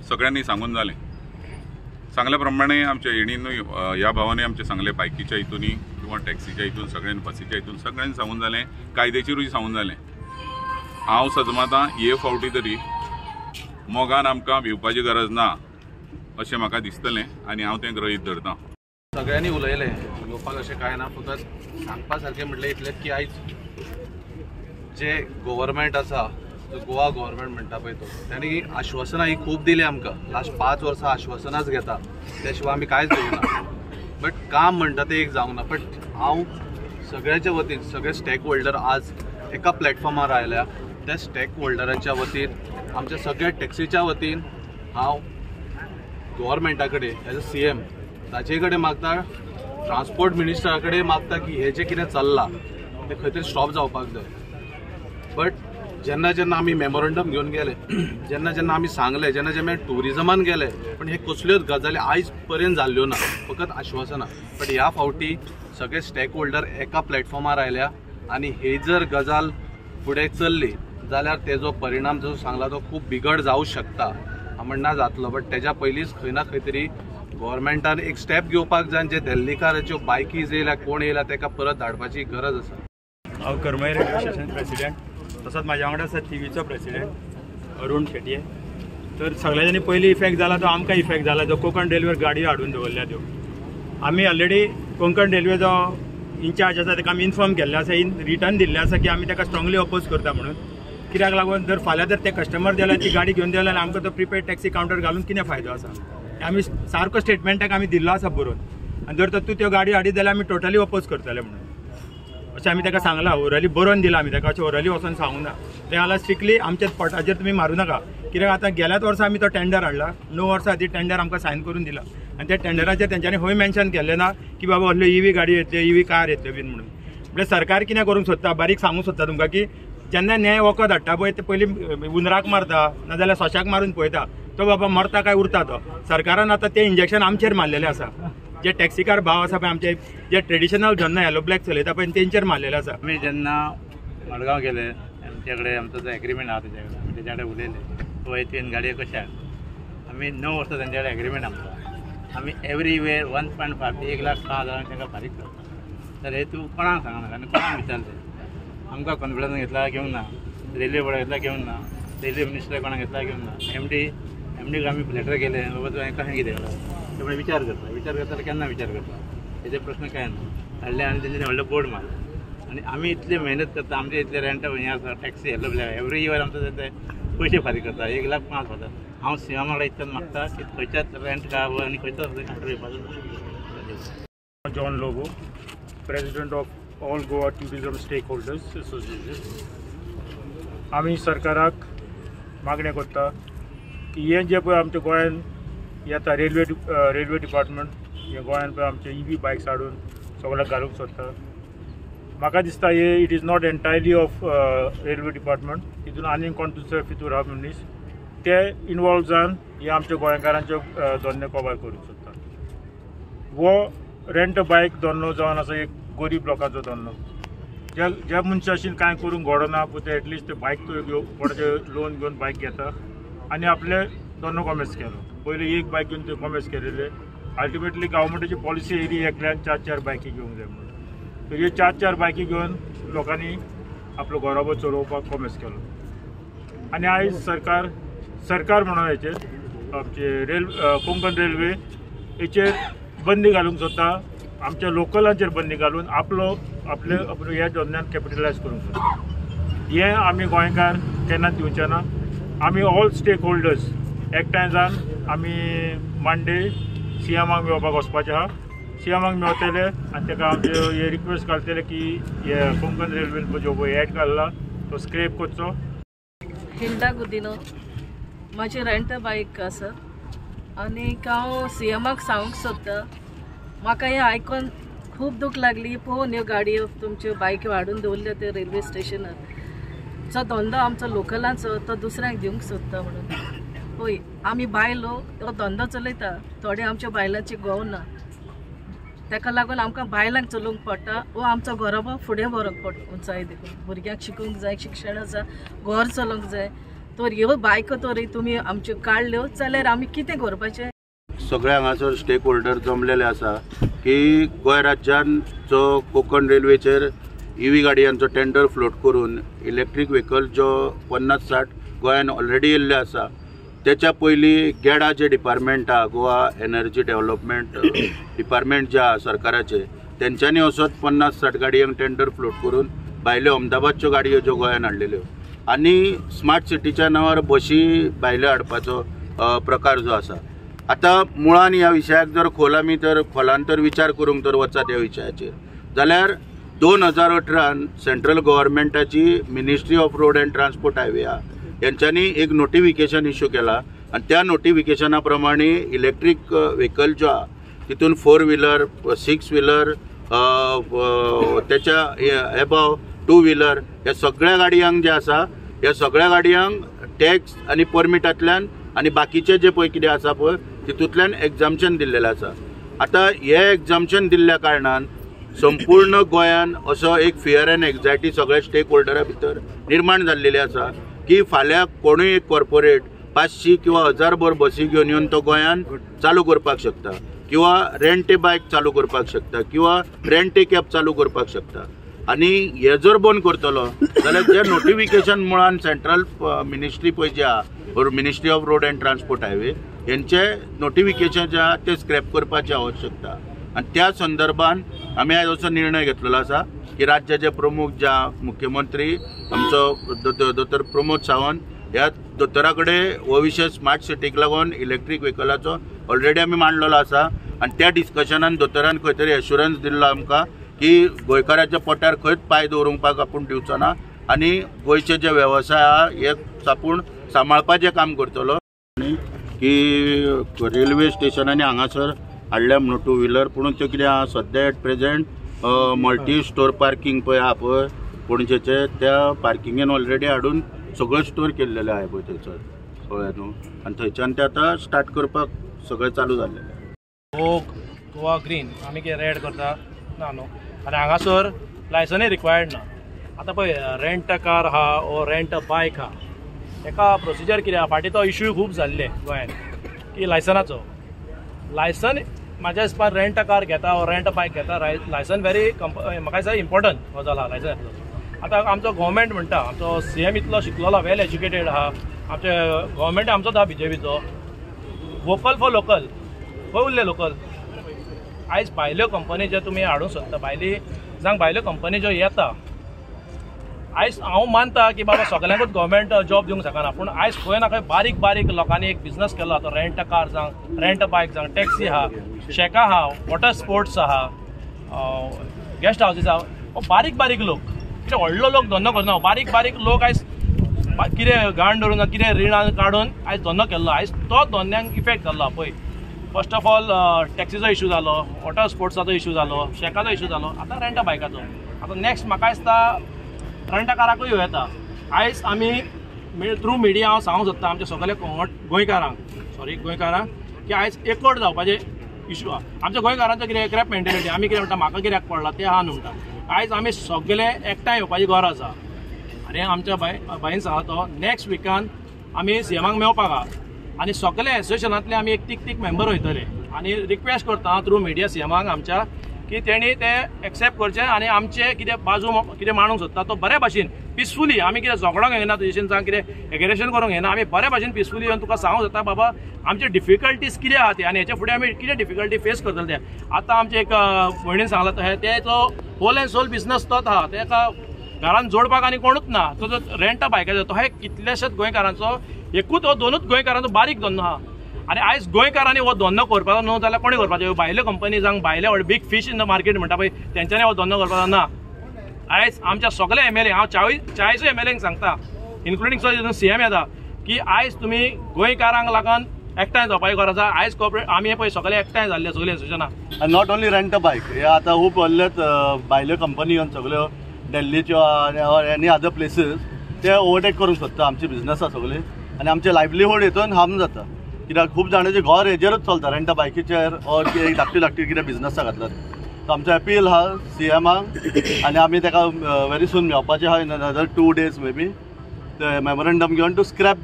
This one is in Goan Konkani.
सगळ्यांनी सांगून जालें. सांगल्या प्रमाणे आमच्या हेणीनूय ह्या भावांनी आमचे सांगलें, बायकीच्या हितूनी किंवा टॅक्सीच्या हितून सगळ्यांनी, बसीच्या हितून सगळ्यांनी सांगून जालें, कायद्याचेरूय सांगून जालें. हांव सजमाता हे फावटी तरी मोगान आमकां भिवपाची गरज ना अशें म्हाका दिसतलें आनी हांव तें गृहीत धरतां. सगळ्यांनी उलयलें, उलोवपाक अशें कांय ना, फकत सांगपा सारकें म्हटलें इतलेंच की आयज जे गव्हर्मेंट आसा, जो गोवा गव्हर्मेंट म्हणटा पळय तो, तांणी आश्वासनां ही खूब दिली आमकां. लास्ट 5 वर्सां आश्वासनांच घेता, त्या शिवाय आमी कांयच दिवना. बट काम म्हणटा तें एक जावंक ना. बट हांव सगळ्याच्या वतीन, सगळे स्टेक होल्डर आज एका प्लॅटफॉर्मार आयल्या, त्या स्टेक होल्डराच्या वतीन, आमच्या सगळ्या टॅक्सीच्या वतीन हांव गव्हर्मेंटा कडेन एज अ CM ताचे कडेन मागता, ट्रान्सपोर्ट मिनिस्टरा कडेन मागता की हें जें कितें चल्लां तें खंय तरी स्टॉप जावपाक जाय. बट जेन्ना जेन्ना आमी मेमोरंडम घेवन गेले, जेन्ना जेन्ना आमी सांगलें, जेन्ना जेन्ना ट्युरिजमान गेले, पण हे कसल्योच गजाली आयज पर्यंत जाल्ल्यो ना, फकत आश्वासनां. बट ह्या फावटी सगळे स्टेक होल्डर एका प्लॅटफॉर्मार आयल्या आनी ही जर गजाल फुडें चल्ली जाल्यार तेजो परिणाम जो सांगला तो खूब बिगड जावं शकता. हांव म्हणना जातलो, बट तेज्या पयलींच खंय ना खंय तरी गव्हर्मेंटान एक स्टेप घेवपाक जाय. जे दिल्लीकाराच्यो बायकी येयल्या, कोण येयला तेका परत धाडपाची गरज आसा. हांव करमळी रेल्वे स्टेशन प्रेसिडेंट, तसोच म्हाज्या वांगडा आसा थिवीचो प्रेसिडेंट अरुण शेटये. तर सगळ्यांनी पयलीं इफेक्ट जाला तो आमकां इफेक्ट जाला, जो कोंकण रेल्वेर गाडयो हाडून दवरल्या त्यो. आमी ऑलरेडी कोंकण रेल्वेचो इन्चार्ज आसा ताका आमी इन्फॉर्म केल्लें आसा, इन रिटर्न दिल्लें आसा की आमी ताका स्ट्रांगली अपोज करता म्हणून. कित्याक लागून जर फाल्यां जर ते कस्टमर देवले, ती गाडी घेवन देवले जाल्यार आमकां तो प्रिपेड टॅक्सी कावंटर घालून कितें फायदो आसा. आमी सारको स्टेटमेंट ताका आमी दिल्लो आसा बरोवन, आनी जर तूं त्यो गाडी हाडीत जाल्यार आमी टोटली अपोज करतले म्हणून अशें आमी ताका सांगलां. ओरली बरोवन दिलां आमी ताका, अशें ओरली वचोन सांगूं ना. तें जाल्यार स्ट्रिक्टली आमच्या पोटाचेर तुमी मारूं नाका. कित्याक आतां गेल्याच वर्सा आमी तो टेंडर हाडला, 9 वर्सां आदीं टेंडर आमकां सायन करून दिला आनी त्या टेंडराचेर तेंच्यांनी खंय मेन्शन केल्लें ना की बाबा असल्यो ईव्ही गाडी येतल्यो, ईव्ही कार येतल्यो बीन म्हणून. म्हळ्यार सरकार कितें करूंक सोदता, बारीक सांगूंक सोदता तुमकां की जेन्ना न्याय वखद हाडटा पळय ते पयलीं उंदराक मारता नाजाल्यार सोंशाक मारून पळयता, तो बाबा मरता काय उरता तो. सरकारान आतां तें इंजेक्शन आमचेर मारलेलें आसा. जे टॅक्सीकार भाव आसा पळय आमचे, जे ट्रेडिशनल धंदो येलो ब्लॅक चलयता पळय तेंचेर मारलेलें आसा. आमी जेन्ना मडगांव गेले, आमचे कडेन आमचो जो एग्रीमेंट आसा तेच्या कडेन, आमी तेच्या कडेन उलयले, पळय तुवें गाडयो कश्यो हाड. आमी 9 वर्सां तेंच्या कडेन एग्रीमेंट आमचो, आमी एवरी इयर 1.5 1,06,000 तांकां फारीक करता. तर हे तूं कोणाक सांगना आनी कोणाक विचारलें? आमकां कॉन्फिडन्स घेतला घेवंक ना, रेल्वे बोर्डा घेतला घेवंक ना, रेल्वे मिनिस्टर कोणाक घेतला घेवंक ना, एमडीक आमी लेटर केलें बाबा तुवें कशें कितें केलां ते म्हणून विचार करता. विचार करता जाल्यार केन्ना विचार करता हेजे प्रश्न कांय ना. हाडले आनी तेंच्यांनी व्हडलो बोर्ड मारलो आनी आमी इतले मेहनत करता, आमचे इतले रेंट हें आसा, टॅक्सी येल्लो ब्लॅक एवरी इयर आमचो ते पयशे फारीक करता 1,05,000. हांव सीएमा कडेन इतल्यान मागता की खंयच्याच रेंट का आनी खंयचोच काउंटर येवपाचो. John Lobo, president of all Goa tourism stake holders association. आमी सरकाराक मागणें करता की हें जें पळय आमच्या गोंयान येता रेल्वे डिपार्टमेंट हें गोंयान पळय आमचे ईव्ही बायक्स हाडून सगळ्याक घालूंक सोदता. म्हाका दिसता हे it is not entirely of railway department, तितून आनीक कोण दुसरो फितूर आहा मनीस ते इनवॉल्व जावन हे आमच्या गोंयकारांच्यो धंदे कबार करूंक सोदता. हो रेंट बायक धंदो जावन आसा एक गरीब लोकांचो धंदो, ज्या ज्या मनशाशीन कांय करूंक घडना पळय ते एटलिस्ट ते बायक तो घेवन कोणाचें लोन घेवन बायक घेता आनी आपले धंदो कॉमेर्स केलो. पयलीं एक बायक घेवन ते कॉमेर्स केलेले, अल्टिमेटली गव्हर्मेंटाची पॉलिसी येयली एकल्यान 4-4 बायकी घेवंक जाय म्हणून. तर ह्यो 4-4 बायकी घेवन लोकांनी आपलो घराबो चलोवपाक कॉमेर्स केलो. आनी आयज सरकार सरकार म्हणून हेचेर आमचे कोंकण रेल्वे हेचेर बंदी घालूंक सोदता, आमच्या लोकलांचेर बंदी घालून आपलो आपले आपलो ह्या धंद्यान कॅपिटलायज करूंक सोदता. हें आमी गोंयकार केन्नाच दिवचे ना. आमी ऑल स्टेक होल्डर्स एकठांय जावन आमी मांडे सीएमाक मेळपाक वचपाचें आहा. सीएमाक मेळटले आनी ताका आमचे हे रिक्वेस्ट घालतले की हे कोंकण रेल्वेन जो पळय एड घालला तो स्क्रेप करचो. हिल्डा गुदिनो, म्हाजी रेंट बायक आसा आनी हांव सीएमाक सांगूंक सोदता, म्हाका हें आयकोन खूब दूख लागली. पळोवन ह्यो गाडयो तुमच्यो बायक्यो हाडून दवरल्यो त्यो रेल्वे स्टेशनार, जो धंदो आमचो लोकलांचो तो दुसऱ्यांक दिवंक सोदता म्हणून. पळय आमी बायलो तो धंदो चलयता, थोडे आमच्या बायलांची घोव ना, ताका लागून आमकां बायलांक चलोवंक पडटा वो आमचो घरोबो फुडें व्हरूंक पडटा जाय. देखून भुरग्यांक शिकूंक जाय, शिक्षण आसा, घर चलोवंक जाय. तर ह्यो बायको तरी तुमी आमच्यो काडल्यो जाल्यार आमी कितें करपाचें. सगळे हांगासर स्टेक होल्डर जमलेले आसा की गोंय राज्यान जो कोंकण रेल्वेचेर ईव्ही गाडयांचो टेंडर फ्लोट करून इलेक्ट्रीक व्हेकल जो 50-60 गोंयान ऑलरेडी येयल्ले आसा, त्याच्या पयलीं गेडा जे डिपार्टमेंट आहा, गोवा एनर्जी डेव्हलपमेंट डिपार्टमेंट जे आहा सरकाराचे, तेंच्यांनी असोच 50-60 गाडयांक टेंडर फ्लोट करून भायल्यो अहमदाबादच्यो गाडयो ज्यो गोंयान हाडलेल्यो आनी स्मार्ट सिटीच्या नांवार बशी भायल्यो हाडपाचो प्रकार जो आसा. आतां मुळान ह्या विशयाक जर खोल आमी तर खोलान तर विचार करूंक तर वचात ह्या विशयाचेर जाल्यार 2018 central गव्हर्मेंटाची ministry of road and transport highway आहा यांच्यांनी एक नोटिफिकेशन इशू केला आनी त्या नोटिफिकेशना प्रमाणे इलेक्ट्रीक व्हेकल ज्यो आहा तितून 4 व्हिलर, 6 व्हिलर, त्याच्या एबाव 2 व्हिलर ह्या सगळ्या गाडयांक जे आसा ह्या सगळ्या गाडयांक टॅक्स आनी परमिटांतल्यान आनी बाकीचे जे पळय कितें आसा पळय तितूंतल्यान एग्जाम्शन दिल्लेलें आसा. आतां हे एग्जाम्शन दिल्ल्या कारणान संपूर्ण गोंयान असो एक फियर एंड एन्जायटी सगळ्या स्टेक होल्डरा भितर निर्माण जाल्लेली आसा की फाल्यां कोणूय एक कॉर्पोरेट 500 किंवा 1000 बसी घेवन येवन तो गोंयान चालू करपाक शकता किंवा रेंट ए बायक चालू करपाक शकता किंवा रेंट ए कॅब चालू करपाक शकता. आनी हे जर बंद करतलो जाल्यार जे नोटिफिकेशन मुळान सेंट्रल मिनिस्ट्री पळय जी आहा ministry of road and transport highway हेंचे नोटिफिकेशन जे आहा ते स्क्रॅप करपाची आवश्यकता. आनी त्या संदर्भान आमी आयज असो निर्णय घेतलेलो आसा की राज्याचे प्रमुख ज्या मुख्यमंत्री आमचो दोतोर प्रमोद सावंत ह्या दोतोरा कडेन हो विशय स्मार्ट सिटीक लागून इलेक्ट्रीक व्हेकलाचो ऑलरेडी आमी मांडलेलो आसा आनी त्या डिस्कशनान दोतोरान खंय तरी एश्युरन्स दिल्लो आमकां की गोंयकाराच्या पोटार खंयच पांय दवरूंक आपूण दिवचो ना आनी गोंयचे जे वेवसाय आहा हे आपूण सांबाळपाचें काम करतलो. आनी की रेल्वे स्टेशनांनी हांगासर हाडल्या म्हणून 2 व्हिलर, पूण त्यो कितें आहा सद्या at present multi store parking पळय आहा पळय पणजेचे, त्या पार्किंगेन ऑलरेडी हाडून सगळें स्टोर केल्लेलें आहा पळय थंयसर कळ्ळें न्हू, आनी थंयच्यान ते आतां स्टार्ट करपाक सगळें चालू जाल्लें. हो गोवा ग्रीन आमी कितें रेड करता ना न्हू, आनी हांगासर लायसनूय रिक्वायर्ड ना. आतां पळय रेंट अ कार आहा ओ रेंट अ बायक आहा, तेका प्रोसिजर कितें आहा, फाटीं तो इशूय खूब जाल्ले गोंयांत की लायसनाचो. लायसन म्हाज्या हिसपान रेंट अ कार घेता ओ रेंट अ बायक घेता, लायसन व्हेरी म्हाका दिसता इम्पोर्टंट गजाल आहा लायसन घेतलो. आतां आमचो गव्हर्मेंट म्हणटा, आमचो सी एम इतलो शिकलेलो वेल एज्युकेटेड आहा, आमचे गव्हर्मेंट आमचोच आहा बीजेपीचो, वोकल फॉर लोकल खंय उरले लोकल. आयज भायल्यो कंपनी ज्यो तुमी हाडूंक सोदता, भायली जावं भायल्यो कंपनी ज्यो येता, आयज हांव मानता की बाबा सगल्यांकूच गव्हर्मेंट जॉब दिवंक शकना, पूण आयज खंय ना खंय बारीक बारीक लोकांनी एक बिजनस केलो. आतां रेंट अ कार जावं रेंट अ बायक जावं, टॅक्सी आहा, शॅकां आहा, वॉटर स्पोर्ट्स आहा, गेस्ट हावजीस आहा, बारीक बारीक लोक, कितें व्हडलो लोक धंदो करना, बारीक बारीक लोक आयज कितें घाण धरून कितें रिणां काडून आयज धंदो केल्लो, आयज तो धंद्यांक इफेक्ट जाल्लो पळय. फर्स्ट ऑफ ऑल टॅक्सीचो इशू जालो, वॉटर स्पोर्ट्साचो इशू जालो, शॅकाचो इशू जालो, आतां रेंट अ बायकाचो. आतां नेक्स्ट म्हाका दिसता रेंट अ काराकूय येवं येता. आयज आमी थ्रू मिडिया हांव सांगूंक सोदता आमच्या सगल्या गोंयकारांक, सॉरी गोंयकारांक, की आयज एकवट जावपाचें इशू आहा. आमच्या गोंयकारांचो कितें क्रॅप मेंटेलिटी, आमी कितें म्हणटा म्हाका कित्याक पडला तें आहा न्हू म्हणटा. आयज आमी सगळे एकठांय येवपाची गरज आहा. आनी आमच्या बायन सांगला तो नेक्स्ट विकान आमी सी एमाक मेळपाक आहा आनी सगळे एसोसिएशनांतले आमी एक तीग तीग मेंबर वयतले आनी रिक्वेस्ट करता थ्रू मिडिया सी एमाक आमच्या की तेणी ते एक्सेप्ट करचें आनी आमचे कितें बाजू कितें मांडूंक सोदता तो बरे भाशेन पिसफुली, आमी कितें झगडोंक येना तुजेशीन जावं कितें एग्रेशन करूंक येना, आमी बरे भाशेन पिसफुली येवन तुका सांगूंक सोदता बाबा आमचे डिफिकल्टीज कितें आहा ते आनी हेच्या फुडें आमी कितें डिफिकल्टी फेस करतले ते. आतां आमचे एक भयणीन सांगलां तशें तेचो होल एंड सोल बिजनस तोच आहा, तेका घरान जोडपाक आनी कोणूच ना, तो जो रेंट अ बायकाचो तो हे कितल्याशाच गोंयकारांचो एकूच हो दोनूच गोंयकारांचो बारीक धंदो आहा. आनी आयज गोंयकारांनी हो धंदो करपाचो न्हू जाल्यार कोणी करपाचो, भायल्यो कंपनी जावं भायले व्हड big fish in the market म्हणटा पळय तेंच्यांनी हो धंदो करपाचो ना. आयज आमच्या सगळे एम एल ए, हांव 40 एम एल एंक सांगता इन्क्लुडींग सो सी एम येता की आयज तुमी गोंयकारांक लागून एकठांय जावपाची गरज आसा. आयज कॉपरेट आमी पळय सगळे एकठांय जाल्ले सगळे एसोसिएशनां. आनी not only rent a बायक, हे आतां खूब व्हडलेच भायल्यो कंपनी येवन सगळ्यो दिल्लीच्यो आनी एनी अदर प्लेसीस ते ओवरटेक करूंक सोदता आमची बिजनस आसा सगळी आनी आमचें लायवलीहूड हितून हार्म जाता, कित्याक खूब जाणांचें घर हेजेरूच चलता रेंट अ बायकीचेर ऑर एक धाकटी धाकटी कितें बिजनसां घातल्यात. सो आमचो अपील आहा सी एमाक आनी आमी ताका व्हेरी सून मेळपाचें आहा in another 2 days may be. the memorandum given to scrap.